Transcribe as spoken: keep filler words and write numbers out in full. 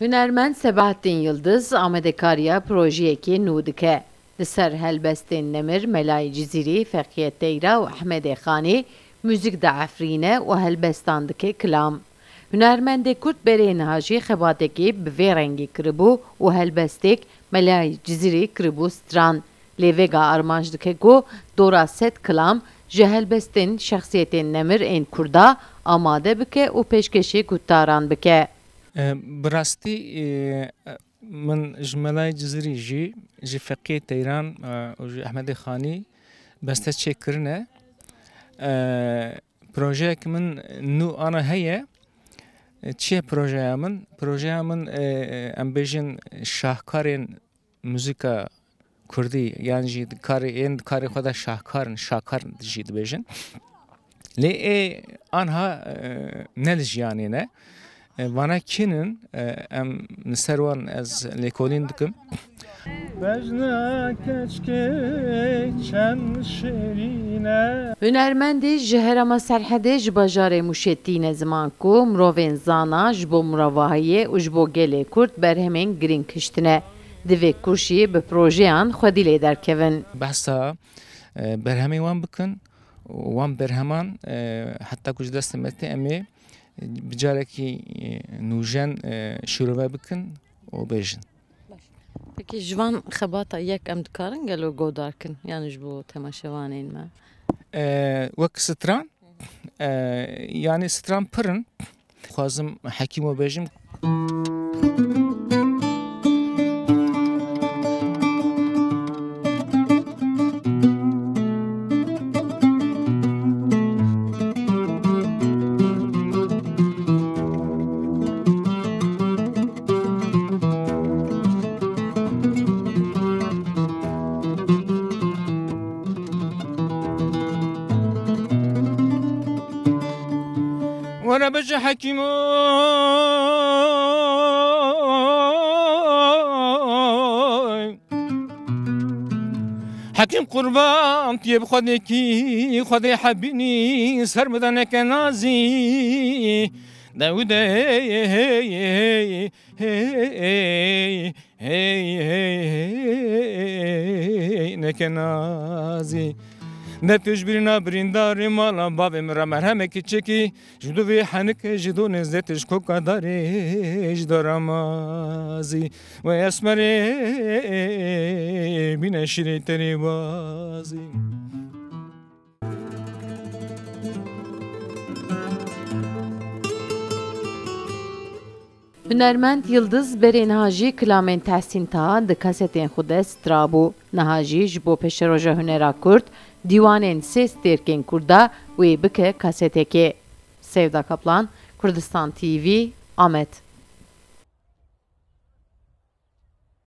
Hunermend Sebahattin Yildiz amadekariya projeyekê nû dike. Li ser helbestên Nemir, Melayê Cizîrî, Feqiyê Teyra û Ehmedê Xanî muzîk diefirîne û helbestan dike kilam. Hunermendê Kurd berê niha jî xebatekê bi vê rengî kiribû û helbestêk Melayê Cizîrî kiribû stran. Lê vêga armanc dike ku dora sed kilam ji helbestên şexsiyetên nemir ên Kurda amade bike û pêşkêşî guhdaran bike. E, bi rastî, e, min ji Melayê Cizirî jî, ji Feqiyê Teyran, e, û ji Ehmedê Xanî beste çêkirine. E, projeyek min nû ana heye. E, çi ye projeya min? Projeya min, e, e, em bêjin şahkarên muzîka kurdî, yan jî di karê, yên di karê xwe de şahkar in, şakar jî dibêjin. Lê ê anha, e, ne li jiyanê ne. E, vana kî nin, e, em li ser wan ez lêkolîn dikim. Bejna keçkê çend şêrîn e. Hunermendî ji herêma Serhedê ji bajarê Mûşê tîne ziman ku mirovên zana ji bo mirovahiyê û ji bo gelê Kurd berhemên girîng hiştine. Divê ku jî bi projeyan xwedî lê derkevin. Behsa, e, berhemê wan bikin û wan berheman, e, heta ku ji destê me tê, em ê bi carekî, e, nûjen, e, şîrove bikin û bêjin. Peki ji van xebata yek em dikarin gelo godar kin, yani ji bo temaşevanên me? E, wek stran, e, yani stran pir in. Dixwazim Hekîmo bêjim. Were bije Hekîmo. Hekîm qurban tiyê bi Xwedê kî, Xwedê hebînî ser bide neke nazî. Dewidê hey, hey, hey, hey, hey, hey, hey, hey, neke nazî. De tu ji birîna birîndarê mala bavê min re merhemekî çêkî. Ji dûvê henike ji donê zêtir ji koka darê ji daramazî. Wê esmerê bîne şîrê tenê bazî. Hunermend Yildiz berê niha jî kilamên Tehsîn Taha di kasetên xwe de strabû. Niha jî ji bo pêşeroja hunera Kurd, dîwanên sê stêrkên Kurda wê bike kasetekê. Sevda Kaplan, Kurdistan T V, Amed.